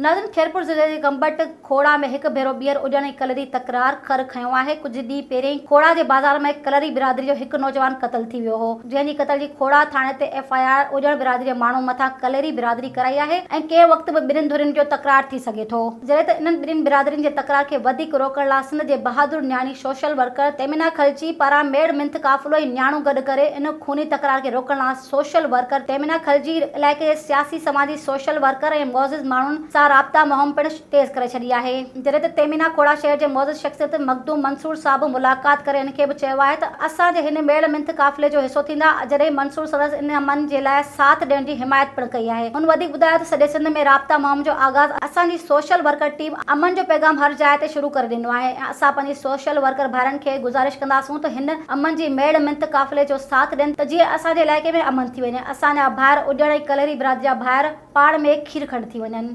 ناظرين خيرپور ضلعي جي گمبٽ کوڙا ۾ هڪ ڀيرو ٻيهر اڏڻ ۽ ڪلري تڪرار کر کنيو آهي، ڪجهه ڏينهن پهرين کوڙا جي بازار ۾ ڪلري برادري جو هڪ نوجوان قتل ٿي ويو هو، جنهن جي قتل جي کوڙا ٿاڻي تي ايف I R اڏڻ برادري جي ماڻهن مٿان ڪلري برادري ڪرائي آهي ۽ ڪنهن وقت به ٻنهين ڌرين جو تڪرار ٿي سگهي ٿو. جڏهن ته انهن ٻنهين برادرين جي تڪرار کي وڌيڪ روڪڻ لا سنڌ جي بهادر نياڻي سوشل ورڪر تيمينا خلجي پاران ميڙ منٿ قافلو ۽ نياڻو گڏ ڪري ان خوني تڪرار کي روڪڻ لا سوشل ورڪر تهمينا خلجي علائقي جي سياسي سماجي سوشل ورڪر ۽ معزز ماڻهن سان رابطا مهم پڻ تيز ڪري ڇڏي آهي جڏهن ته تهمينا کوڙا شهر جي معزز شخصيت مخدوم منصور صاحب به ملاقات ڪري ان کي به چيو آهي ته اسان جي هن ميڙ منٿ قافلي جو حصو ٿيندا جڏهن منصور سندس ان امن جي لاء ساٿ ڏيڻ جي حمايت پڻ ڪئي آهي هن وڌيڪ ٻڌايو ته سڄي سنڌ ۾ رابطا مهم جو آغاز اسان جي سوشل ورڪر ٽيم امن جو پيغام هر جاء تي شروع ڪري ڏنو آهي ۽ اسان پنهنجي سوشل ورڪر ڀائرن کي گذارش ڪنداسون ته هن امن جي ميڙ منٿ قافلي جو ساٿ ڏين ته جيئن اسان جي علائقي ۾ امن ٿي وڃي اسان جا ڀائر اڏيڻ ۽ ڪلهري برادري جا ڀائر پاڻ ۾ کير کنڊ ٿي وڃن.